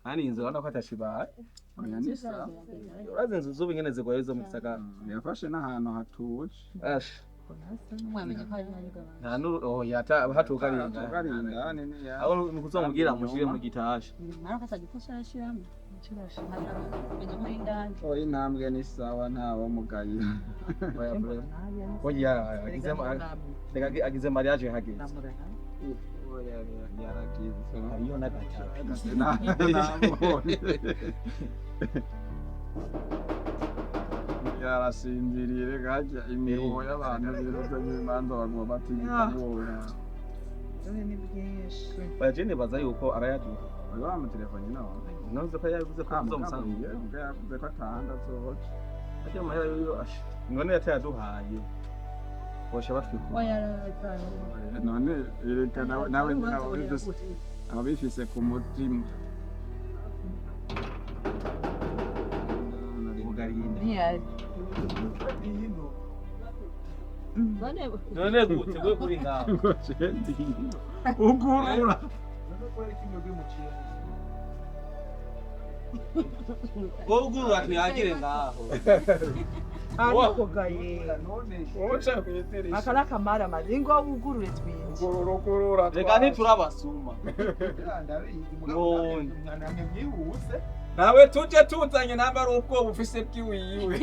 Kandi inzu urabona ko atashibaye. Oya, ni sawa. Urazi inzu z'ubu ingene zigoye zo mu gisagara. Yafashe n'ahantu hatuje. Asha. Mwamenye ko hari n'abigabanya. Nta n'uru oya hatuka ari indani. Ari indani ni ya. Aho ni kuzomubwira mushire mu gitasha. Mara kasa gikosa arashiramo. Menya ko ari indani. Oya, intambwe ni sawa, ntawo mugayira. Oya bro. Oya agize reka agize mariage hageze. Oya, yaragize. Hariyo n'agatapi. Namubonye. Yarasinziriye reka harya imiruho y'abantu biruta n'imanza baguma batigita. Ni byinshi. Oya je nibaza yuko arayaduha. Oya, wamutelefone nawe. Navuze ko yavuze ko tuzomusanga. Yavuze ko atahandi azoca. Ajya amahera yo asha. None yatayaduhaye. Bosha batwikura. Oya. None reka nawe nawe ababifise ku mutima. Mugarinda. Ntiyari. None None gute gwe kuri ngaho. Ngo jendi ugurura. Wowe tuyagire ngaho. Ariko gaye. Woca kwitirisha. Aka ni akamaramaza. Ingo wugurure twinji. Ugurura ugurura. Reka ntiturabasuma. None. Nawe tuje tuzanye namba ari ubwoba ufise bwiwiwe.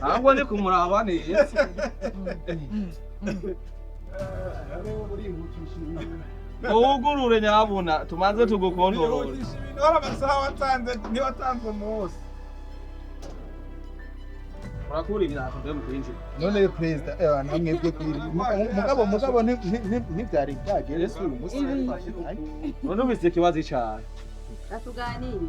Ahubwo ni kumuraba neza. Wowe ugurure nyabuna tumanze tugukontorore. Wihutisha ibintu wari amasaha watanze ntiwatanze umunsi. Urakura ibirato mbe mukwinjira. None perezida, namwebwe kwiri mugabo ntivyari bwagere si uyu musi. None ufise ikibazo icahe? Atuganirire.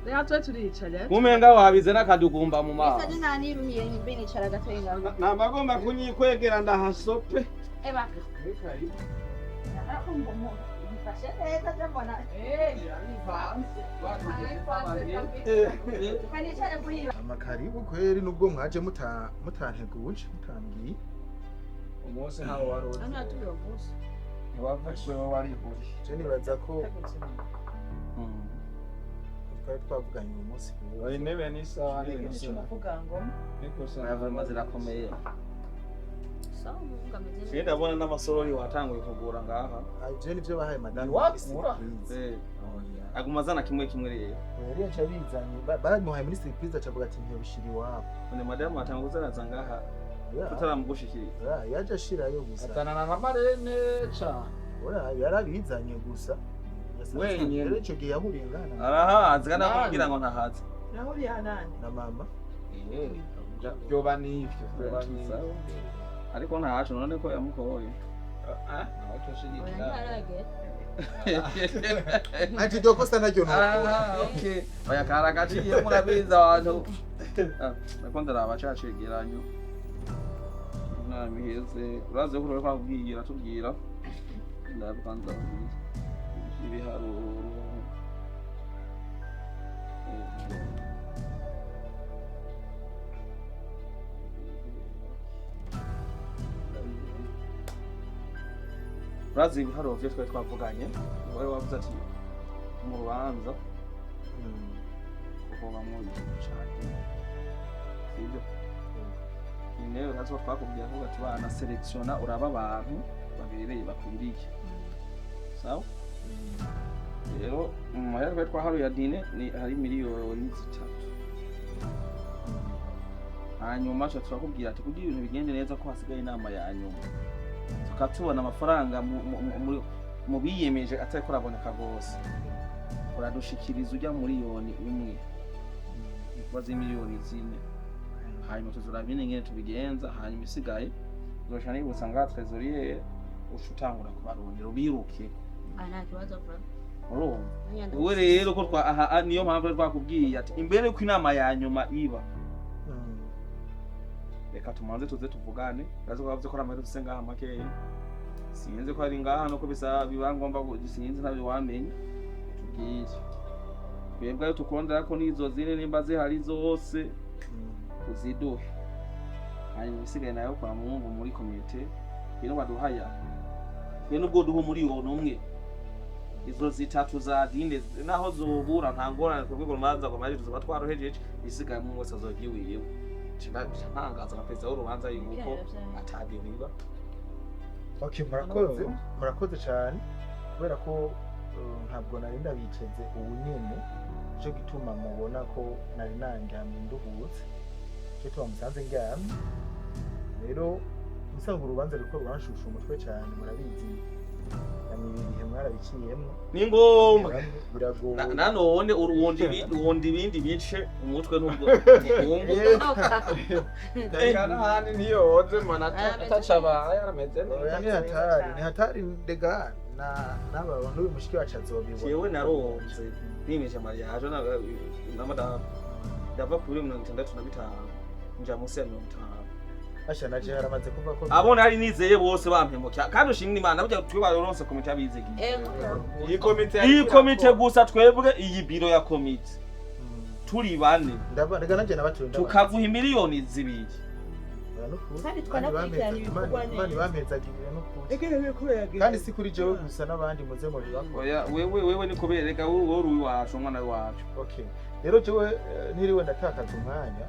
Reka tube turicara. Kumenga wabize n'akadugumba mu maso. Ese naniruhiye mbe nicara gatoyi ngaho. Nambagomba kunyikwegera ndahasope. Eba. Mfashe neza mbona. Kanicare kuri Amakaribu kweri nubwo mwaje mutanteguje mutambwiye. Umunsi ntawo wari uzi. Hano tuyovuze. Ntiwafashwe wowe warihuye. Je nibaza ko twari twavuganye uyu munsi. Oya, intebe n'isaha. Icyo navuga ngo Oya zirakomeye. Sawa mungu ameze. Je ndabona n'amasorori watanguye kugura ngaha. Ivyo nivyo bahaye madame. Ntiwakura. Eh, aguma azana kimwe kimwe rero. Yari yaca bizanye bamuhaye muri surprise acavuga ati ntiyobishira iwabo. None madamu atanga uzanaza ngaha Oya, tutaramugushikiriza. oya, yaje ashirayo gusa. Atanana na marene cane. Oya, yarabizanye gusa. Wenyene. Rero ico gihe yahuriye ngaha Arahazi kandi akubwira ngo ntahazi. Nahuriye hanani. Na mama. Vyoba nivyo vyoba nivyo. Ariko ntahacu none ko yamukoye. Ah, nawe Oya toshigikira. ntarage. Ati iryo kosa naryo nokora. Ah, okay. Oya karagaciye murabizi abantu. Ah, nako ndaraba ca cegeranyo. Inama iheze urazi ko uriko twabwira tubwira. Ndabikanza ibiharuro. Urazi ibiharuro vyo twari twavuganye, wowe wavuze ati mu rubanza kuhobamwo ikintu cane, sibyo? Ni urazi ko twakubwiye avuga ati bana sélectionna uraba abantu babereye bakwiriye, sawa? Rero mu mahera twari twaharuye ya dîner ni hari miliyoni 3, hanyuma tuca turakubwira ati kugira ibintu bigende neza ko hasigaye inama ya nyuma tukaba tubona amafaranga mu biyemeje atariko araboneka rwose, uradushikiriza ujya 1 miliyoni kuba z'imiliyoni 4, hanyuma tuzuraba ingene tubigenza, hanyuma isigaye uzoca nibutsa ngaha trésorier uca utangura kubarondera ubiruke. Ah, nta kibazo bro. Urumva wowe rero ko twa aha niyo mpamvu rero twakubwiye ati imbere yuko inama ya nyuma iba, reka tumanze tuze tuvugane. Urazi ko bavuze ko ari amahera dufise ngaha makeya, sinzi ko ari ngaha nuko bisa biba ngombwa sinzi ntabyo wamenya, tubwire twebwe ayo tukondera ko n'izo zine nimba zihari zose uziduhe, hanyuma ibisigaye nayo kwa Mungu muri komite ino baduhaya. Twe nubwo duha 1 miliyoni, izo zitatu za dinde naho zobura, nta ngorane. Twebwe urubanza rwa mariage tuzoba twaruhejeje, isigaye umwe wese azoja iwiwe. Ntangaza na perezida w'urubanza yuko atadeni iba. Okay, murakoze, murakoze cyane, kubera ko ntabwo nari ndabiceze ubu nyene. Nico gituma mubona ko nari nandyamye nduhutse, nico gituma musanze ndyamye. Rero musanzwe urubanza ruriko ruranshusha umutwe cyane, murabizi namwe, ibi bihe mwarabiciyemwo. Ni ngombwa. Biragoye. Nanone uwundi ibindi bice umutwe ntubwo. Reka n'ahandi ntiyoze mbona atacabaye, arameze Oya, ni neza. hatari, ni hatari. Ndega na n'aba n'uyu mushiki wacu azobibona. Jewe naronze nimeje mariage na madamu, ndava kuri 65 nja munsi ya 50. Asha, naje haramaze kuva ko Abo nari nizeye bose bampemukira, kandi ushimira Imana burya twe baronse komite abizigiye. Iyi komite. Iyi komite gusa, twebwe iyi biro ya komite turi bane. Ndaba rega nanje nabatuye ndaba. Tukaguha 2 miliyoni. Kandi twanakurikirana ibikorwa neza. Imana ibampezagira n'ukuri, kandi si kuri jewe gusa, n'abandi muze mubibakora. Oya, wewe ni kubera reka wowe uri uwiwacu, umwana w'iwacu. Okay, rero jewe ntiriwe ndatakaza umwanya,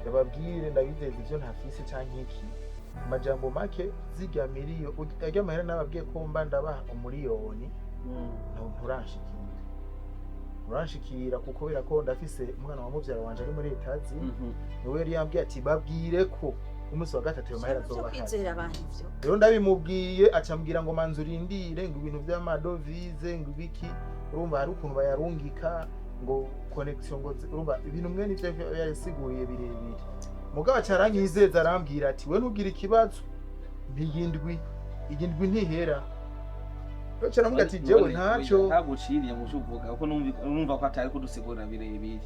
ndababwire, ndabizeza ivyo ntafise canke iki. Mu majambo make, zirya miliyo arya mahera nababwiye ko mba ndabaha 1 miliyoni, nturanshikira, uranshikira kuko kubera ko ndafise umwana wa muvyara wanje ari muri Etazini, niwe yari yambwiye ati babwire ko umunsi wa gatatu ayo mahera Byo azoba ahari. Kwizera abantu ivyo. Rero ndabimubwiye, acambwira ngo manza urindire, ngo ibintu vy'amadovize, ngo ibiki, urumva hari ukuntu bayarungika, ngo connection, ngo urumva ibintu mwene ivyo yasiguriye birebire. Mugabo aca aranyizeza, arambwira ati we ntugire ikibazo, ntiyindwi iyi ndwi ntihera. Rero aca aramubwira ati jewe ntaco. Ntaguciriye mu cyo uvuga, kuko numva ko atari kudusigurira birebire.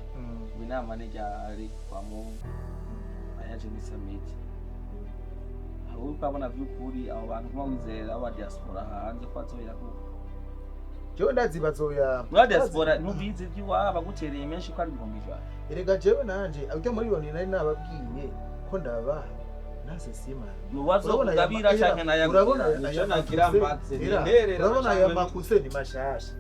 Ubu inama ni ryari kwa Mungu ayaje ni summit, hari ukabona vy'ukuri abo bantu kuma wizera aba diaspora hanze ko bazoya kuko Jewe ndazi bazoya. Muri diaspora ntubizi ivy'iwabo, agutereye menshi ko ari 100,000. Erega jewe nanje urya miliyoni nari nababwiye ko ndabaha nase simana. Nubazo Urabona aya ugabira canke urabona nayagurira. aya Nico nagira makuse- mbatse, era, intererano urabona aya canke makuse ni mashasha,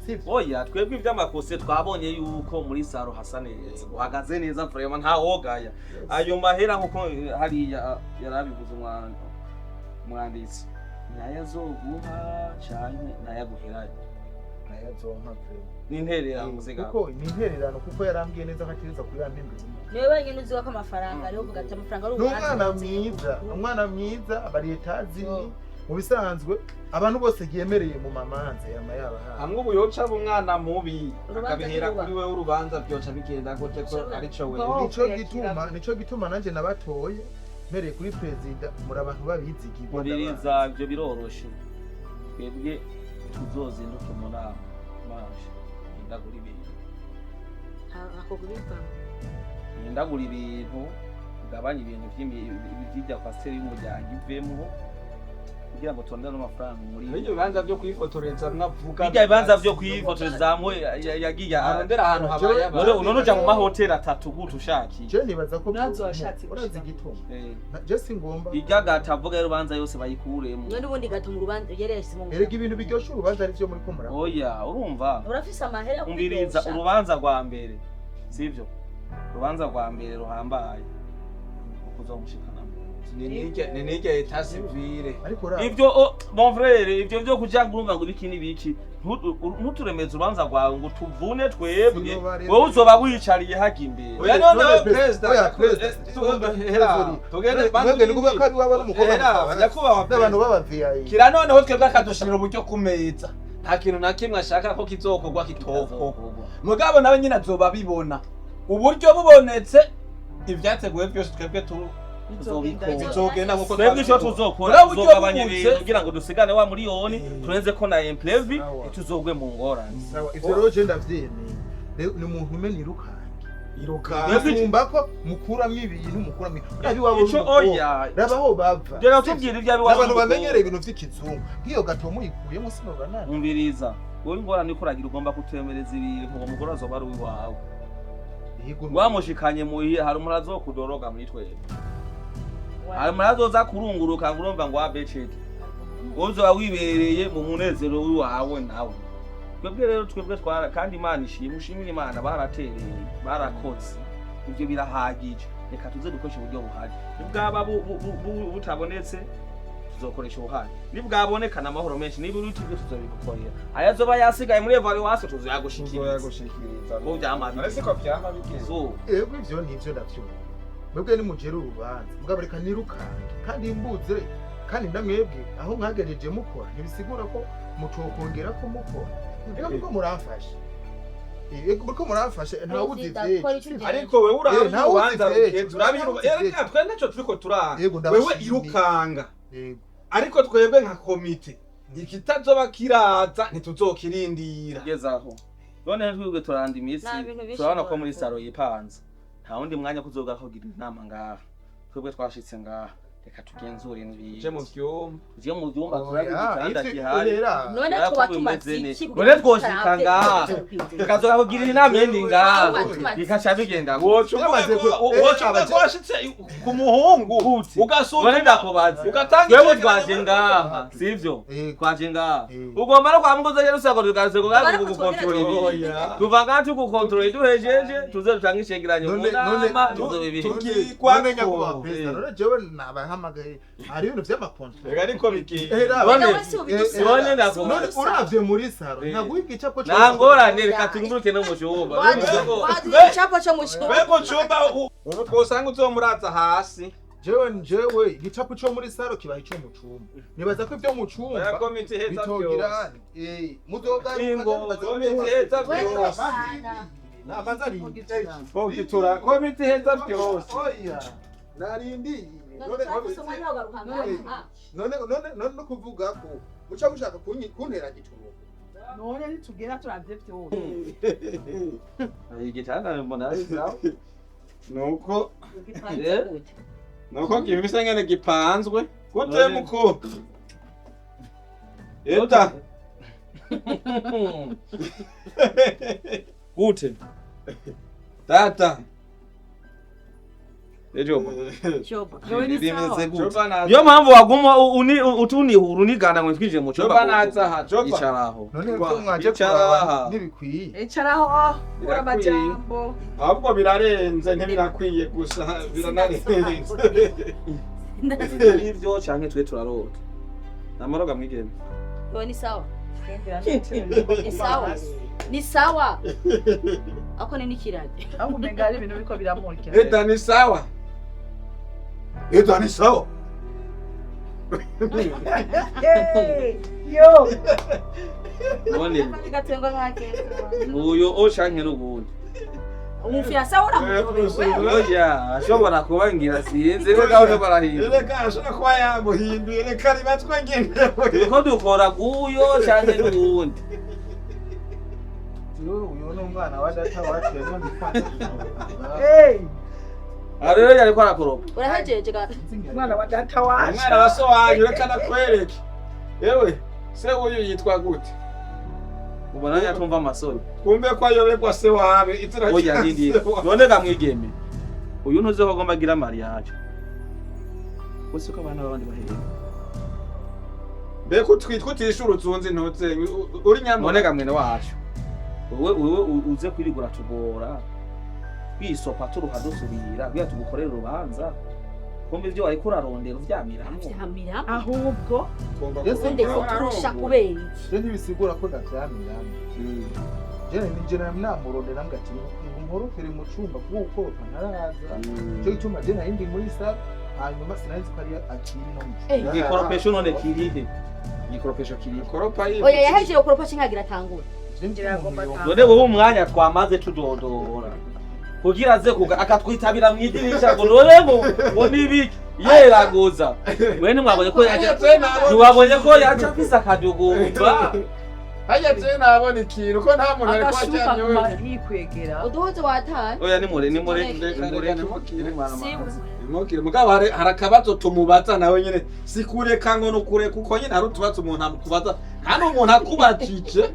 sivyo? Oya, twebwe ivy'amakose twabonye yuko muri saro hasa neza, uhagaze neza vraiment, ntawogaya ayo mahera nkuko hariya yarabivuze umwanditsi, nayo azoguha canke nayaguherayo? Nayazompa vraiment. N'intererano muziga. Kuko ni intererano, kuko yarambwiye neza ko ategereza kuyampa imbere. Niwe wenyine uzi ko amafaranga ariho, uvuga ati amafaranga ari Ni umwana mwiza, umwana mwiza, bari Etazini. Mu bisanzwe abantu bose yemereye mu mamanza yama yabahaye. Hamwe ubu yoca aba umwana mubi Urubanza akabihera ntiruba. kuri wewe, urubanza byoca bigenda gute ko arico wewe? Bo. Nico gituma nanje nabatoye, mpereye kuri perezida, muri abantu babizigirwa. Muririza, ibyo biroroshe. Twebwe tuzozinduke mu nama maje ndagura ibintu. Ako kubivamo. Ndagura ibintu, ugabanye ibintu vy'irya kwasiteri y'umuryango ivemwo, kugira ngo tondane n'amafaranga muri Ibyo bibanza byo kwifotoreza mwavuga. Bijya bibanza vyo kwifotorezamwo yagiye Arondera ahantu habaye none abantu. none uja mu mahoteli atatu gute ushakiye? Je nibaza ko Nazo washatse urazi gushira. igituma je singomba. Irya gata avuga y'urubanza yose bayikuremo. None ubundi gato mu rubanza yari yashyize mu Erega ibintu biryoshe urubanza ari vyo muri ko murakora. Oya, urumva. Urafise amahera yo Umviriza. kubiryosha. Urubanza rwa mbere, sivyo? Urubanza rwa mbere ruhambaye ukuzomushikana mu nzu. Ni nirya état civil. Ariko ura Ivyo mon frère, ivyo vyo kuja ngo urumva ngo ibiki n'ibiki, ntuturemeze urubanza rwawe ngo tuvune twebwe. Sinobaremeza. Wowe uzoba wicariye hajya imbere. Oya, noneho None perezida, oya, perezida. hera, tugende. Mwebwe ni kuvuga ko ari iwabo n'umukobwa Hera, mutabazi. nyakubahwa N'abantu perezida. b'aba VIP. Kira noneho twebwe akadushirira uburyo ku meza, nta kintu na kimwe ashaka ko kizokorwa kitokorwa, mugabo nawe nyine azoba abibona uburyo bubonetse, ibyateguwe byose twebwe tu Tuzobikora. Bizogenda nkuko Twebwe ico twabikora. tuzokora, Mugabo uburyo tuzogabanya bubutse- ibintu kugira ngo dusigane wa miliyoni, turenze ko na imprévu, Sawa. ntituzogwe mu ngorane. Sawa, ivyo rero je ndavyemeye. Rero ni umuntu umena irukange. Iruka. Musumba ko mukuramwo ibintu, mukuramwo raba iwabo Ico n'umukobwa. oya. Raba aho bava. Reka tubwire ibyo abiwacu. N'abantu bamenyereye ibintu vy'ikizungu, nk'iyo gato muyikuyemo sinobanana. Umviriza, wowe ingorane uko uragira, ugomba kutemereza ibintu, uwo mugore azoba ari uwiwawe wamushikanye muhira. Hari umuntu azokudoroga muri twebwe, hari umuntu azoza kurunguruka ngo urumva ngo abecede. Uzoba wibereye mu munezero wawe nawe. Twebwe rero, twebwe twara, kandi Imana ishimwe, ushimire Imana, baratereye, barakoze, ibyo birahagije. Reka tuze dukoreshe uburyo buhari. Nibwaba butabonetse, tuzokoresha ubuhari. Nibwaboneka n'amahoro menshi, niba uri tubyo tuzobigukorera. Ayazoba yasigaye muri évaluation tuzoyagushikiriza. Tuzoyagushikiriza. Ko vyama None siko vyama bigeze? So Ego, ivyo nivyo ndavyumva. Mwebwe nimugere urubanza, mugabo reka nirukange kandi mbuze, kandi ndamwebwe aho mwagejeje mukora ntibisigura ko mutokongera ko mukora. Reka muko muramfasha. Ego, muriko muramfasha, ntawuzi Perezida, kora ivyejo. icyo ugenza. Ariko wewe urabe Ntawe uzi urubanza ivyejo. rugeze, urabe. Ntawe uzi ivyejo. Erega twe ntacyo turiko turanga. Yego, Wewe ndabashimiye. irukanga. Yego. Ariko twebwe nka komite, ikitazoba kiraza ntituzokirindira. Kugeza aho none twebwe turanda iminsi. Nta bintu byinshi Turabona ko muri twakora. salon yipanze, nta wundi mwanya kuzoga kugira inama ngaha. Twebwe twashitse ngaha, reka tugenzure Je mu n'ibindi. vyumba. Tuje mu vyumba, Oya, turabe igitanda ivyo- gihari. Era. None Urabona twoba ko tumaze bimeze iki neza. kugira None ngo twoshika tutaravye ngaha, ivyo? tukazoga kugira inama yindi ngaha, Tuba tumaze bikaca bigenda gutya. Woca uvuga Yamaze woca uvuga ko washitse ku muhungu Gute? None ugasuzuma ndakubaza, ugatanga twebwe icegeranyo. twaje ngaha, sivyo? Yego. Twaje ngaha, Yego. ugomba no kwa mugozi rero usanga tukaze Ariko kugukontorora twongere ibintu. Oya. Tuva ngaha tugukontorora, duhejeje tuze dutange icegeranyo mu nama, tuzobe ibihe. Tugirwa None nyakubahwa ko. perezida, none jewe nabahamagaye, hari ibintu vy'amakontrole. Reka ariko bigiye. Era. None- Reka wese ubidusaba. None ndakubaza. None uravye muri salon, ntabwo igicapo Nta ngorane, reka tunguruke no mu cyumba. Waduha igicapo cyo mu cyumba. Mbega ucumba ubu twosanga uzomuraza hasi. Jewe igicapo co muri salon kibaha ico mu cumba. Nibaza ko ivyo mu Oya, cumba komite iheza bitogira byose. muzogaruka. Ingo, Komite iheza byose. Nabanza arinde. Bogitura komite iheza byose. Oya, narindiye. None twafise umwanya wo kugaruka ngaha. None no kuvuga ko muca mushaka kuntera gituro. None nitugera turavye vyose. Igitanda mbona ari sawa. Nuko Gipanze gute? nuko gifise ngene gipanzwe gute, None- muko eta. Gute? Tata. Ejo Joba. Jewe ni sawa. bimeze gute? Joba naza. Niyo mpamvu waguma utunihura unigana ngo twinjire mu cyumba. Joba naza aha, Joba. Icaraho. None ko mwaje Icara kuraba aha. ntibikwiye? Icaraho, kura Birakwiye. amajambo. Ahubwo birarenze, ntibirakwiye gusa, biranarenze. Ivyo canke twe turarota. Namoroga mwigeme. Yo, ni sawa. Ni sawa. Ni sawa. Ako ni nikirage. Ahubwo umenga hari ibintu biriko biramurya. Eta ni sawa, eta ni sawa. Hey, yo. None Gatengwa nkake. uyu o canke n'ubundi. Umufiyansa uramuyobewe. Oya, ashobora kuba ngira sinzi reka gahunda barahindura. Reka ashobora kuba yamuhinduye, reka ribatwe ngenewe. Turiko dukora guyo canke n'ubundi. Jewe uyu ni umwana wa data wacu yazo. Hey, Aha rero yariko arakoropa. Urahejeje ga. umwana wa data wacu. Umwana wa so wanyu, reka nakwereke. Yewe se, uyu yitwa gute? Ubona yatumva amasoni. Twumve ko ayoberwa se wawe izina Oya, rya ndindi. se wawe. None ga mwigeme. Uyu ntuzi ko agomba agira mariage. Wese ko abana b'abandi bahera. Mbega utwitwa utisha uruzunzi ntuzenye uri nyamara. None ga mwene wacu. Wewe uze kwirigura tugora. Kwisopa turuha dusubira kugira tugukorere urubanza. Kumva ivyo wariko urarondera uvyamiramwo. Vyamira. Ahubwo Ese Undi ko turusha kubera iki? Je ntibisigura ko ndavyamiramo. Je nije namurondera ngati nkorofere mu cumba kuko gukoropa ntaraza. Cyo gituma je nari ndi muri salon, hanyuma sinari nzi ko ari akiri no mu cumba. Igikoropesho none kirihe? Igikoropesho kirihe? Koropa yiwe. Oya, yahejeje gukoropa cinkagira atangura. Je ndi umuntu yomba. None wowe umwanya twamaze tudodora kugira aze kuga akatwitabira mu idirisha ngo none ngo nibiki yeraguza, we ntimwabonye ko yaje? Ntiwabonye ko yaje afise akadugumba? Hajya je nabona ikintu ko nta muntu ariko agashuka aryamye kuma wenyine. yikwegera. Uduhuze wataye. Oya, nimure nimure. Reka, nimure. reka, nimukire. Siwe. Nimukire, mugabo hari akabazo tumubaza nawe nyene, si kureka ngo nukureka uko nyene, hari utubazo umuntu amukubaza kandi umuntu akubajije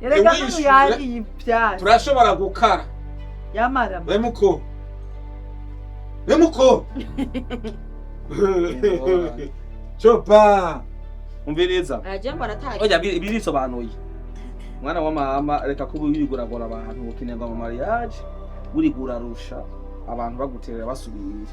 Erega n'uyu Ntiwishure. yariye ivyatsi. Turashobora gukara. Yamara. We muko, we muko, Chopa. Umviriza. Aje mbona atari. Oya, birisobanuye. Mwana wa mama, reka kuba wiguragura abantu ukinenga mu mariage, urigurarusha abantu baguterera basubira.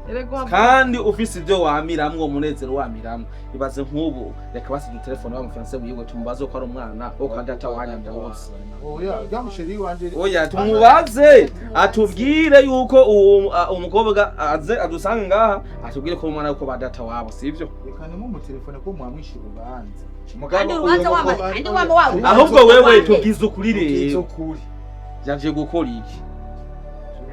Erega Kandi ufise ibyo wamiramwo, umunezero wamiramwo. Ibaze nk'ubu, reka basize telefone wa mufiancé wiwe, tumubaze ko ari umwana wo kwa data wanyu ndabuze. Oya, rya musheri wanje. Oya, tumubaze atubwire yuko uwo umukobwa aze adusange ngaha, atubwire ko umwana yuko ba data wabo, sivyo? Reka nimumutelefone ko mwamwishe urubanza. Kandi urubanza wama, kandi wama wawe. Ahubwo wewe tubwize ukuri Tubwize rero. ukuri. Yaje gukora iki?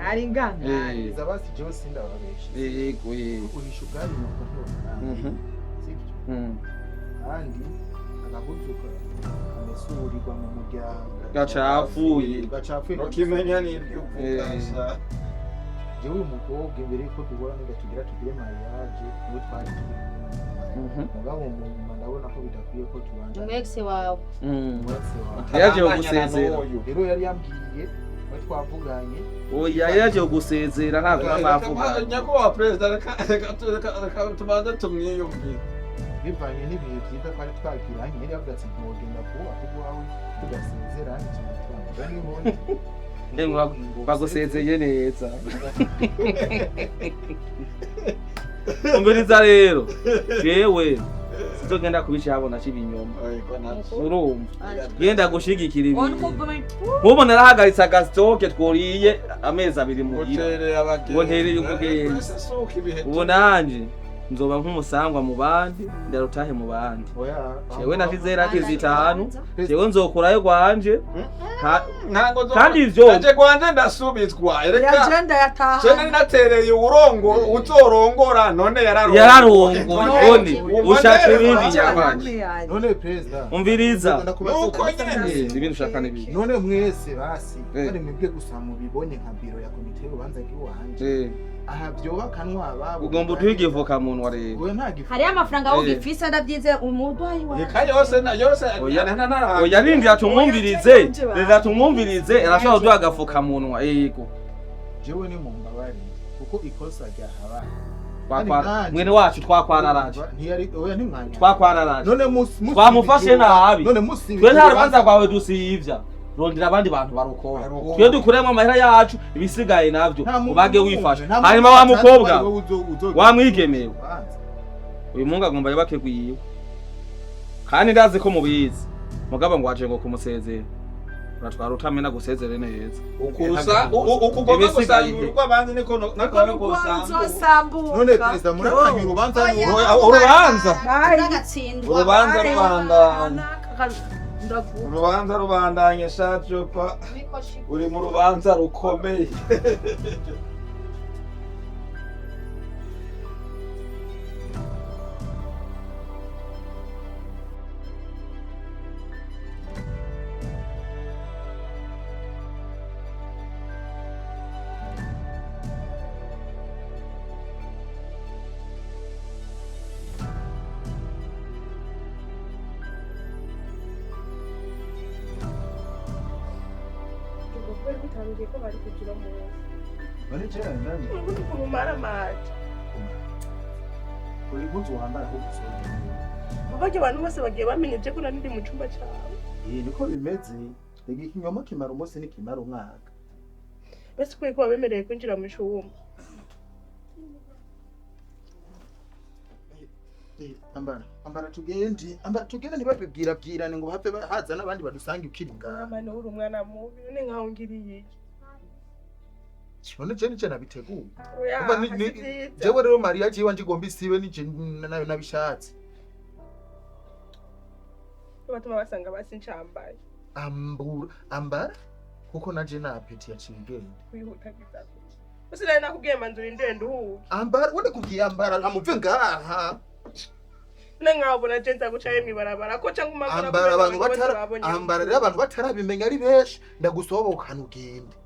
Ari nganga. Iza basi, jewe sindababesha. Yego, yego. Uhisha ubwari nuko ntiwakaranga, sibyo? Kandi agahuzuka kamesurirwa mu muryango Gacafuye. Gacafuye. Ukimenya n'ibyo uvuga. Sha. Jewe uyu mukobwa, imbere yuko duhura n'uga tugira tugire mariage, niwe twari turi kumwe. Mugabo mu nyuma ndabona ko bidakwiye ko tubandanya. Umu ex wawe. Umu ex wawe. Yaje kugusezera. Rero yari yambwiye, we twavuganye. Oya, yaje kugusezera, ntabwo mwavuga. Nyakubahwa perezida, reka tubanze tumwiyumvire. Bivanye n'ibihe byiza twari twagiranye, yari yavuze ati ntogenda kubaka urwawe tudasezeranye, cyane twavuga n'ubundi. Bagusezeye neza. Umviriza rero, jewe sinzogenda kubishabona c'ibinyoma, urumva? Genda gushigikira ibintu nk'ubu narahagaritse agasitoke tworiye amezi 2 muhira. Utereye abagenzi. Ngo ntereye umugenzi. Twese suka ibihe. Ubu nanje nzoba nk'umusangwa mu bandi, ndarutahe mu bandi. Oya. Jewe nashize raki 5, jewe nzokurayo gwanje. Ntango zo. Kandi ivyo Naje gwanje ndasubizwa. Reka. Agenda yataha. Je nari natereye uburongo uzorongora, none yararongoye. Yararongoye, none ushaka ibindi nyabanje. None perezida, Umviriza. Nuko nyene. Ibindi ushaka n'ibindi. None mwese basi, kandi mwebwe gusa mubibonye nka biro ya komite y'urubanza rw'iwanje, aha vyobakanwa ababo. Ugomba uduhe igifukamunwa rero. Oya, nta gifu. Hariyo amafaranga wugifise, ndavyize umudwayi wawe. Reka yose na yose. Oya. Nana. Oya, rindira tumwumvirize, rindira tumwumvirize, arashobora kuduha agafukamunwa, yego. Jewe ni mumbabarire kuko ikosa ryahabaye. Mwene wacu twakwararaje. Ntiyari, oya, ntimwanya. Twakwararaje. None musi Twamufashe nabi. None musi Twe nta rubanza rwawe dusivya, rondera abandi bantu barukora, twe dukuremo amahera yacu, ibisigaye navyo ubage wifashe. Hanyuma wa mukobwa wamwigemewe, uyu mungu agomba yubake gwiwe, kandi ndazi ko mubizi. Mugabo ngo waje ngo kumusezera, uratwara utamena gusezere neza. Ukusa ukugomba Ibisigaye. gusangura abandi niko nako niko usanga. Uzosambuka. None perezida, muratanga urubanza? Urubanza. Uragatsindwa. Urubanza rubandanya. Ndaguha. Urubanza rubandanye, shajopa. Uri mu rubanza rukomeye. Kubera ko utambwiye ko bari kugira munsi. None jewe ndani Ubundi ukuntu umaramaje. Uri impuzu wambara aho gusohoka. Kuko abantu bose bagiye bamenya ibyo ko nari ndi mu cyumba cyawe. Eh, niko bimeze. Rega ikinyoma kimara umunsi nikimara umwaka. Bese ukwiye kuba bemerewe kwinjira mu cyumba. Eh, ambara, ambara tugende, ambara tugende, ntibabibwira bwirane ngo have haza n'abandi badusange ukiri ngaha. Mama, uri umwana mubi, none nkaho ngiriye iki? None je nije nabiteguye. Oya, Umva si vyiza. Jewe rero Mariya jiwe njigomba isibe nije nayo nabishatse. Batuma basanga basi ncambaye. Ambura, ambara kuko naje na appétit yaciye igenda. Wihutagiza kuki? Bose nari nakubwiye manzu urindire nduhuke. Ambara, wende kubwiye ambara ntamuve ngaha. None nkaho ubona je nza gucayo mw'ibarabara ko canke umagara. Ambara abantu batara, ambara rero abantu batarabimenya ari benshi, ndagusohokana ugende.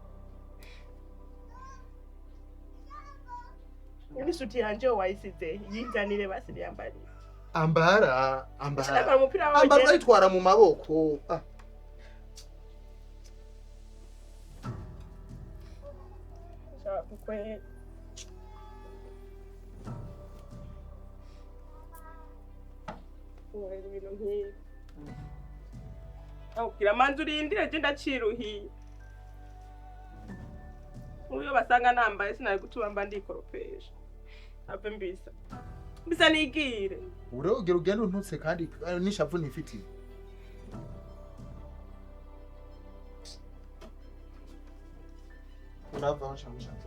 N'isuti yanje wayisize, yinzanire basi niyambarire. Ambara, ambara. Nambara umupira wawe. Ambara urayitwara mu maboko. Ah. Shaka kukwera. Kunkorera ibintu nk'ibi. Akubwira manza urindire je ndaciruhiye. Uyo basanga nambaye sinari gutuma mba ndikoropesha. Ave mbisa. Mbisa nigire. Urogera ugenda untutse kandi n'ishavu ntifitiye. Uravaho cyangwa ushatse.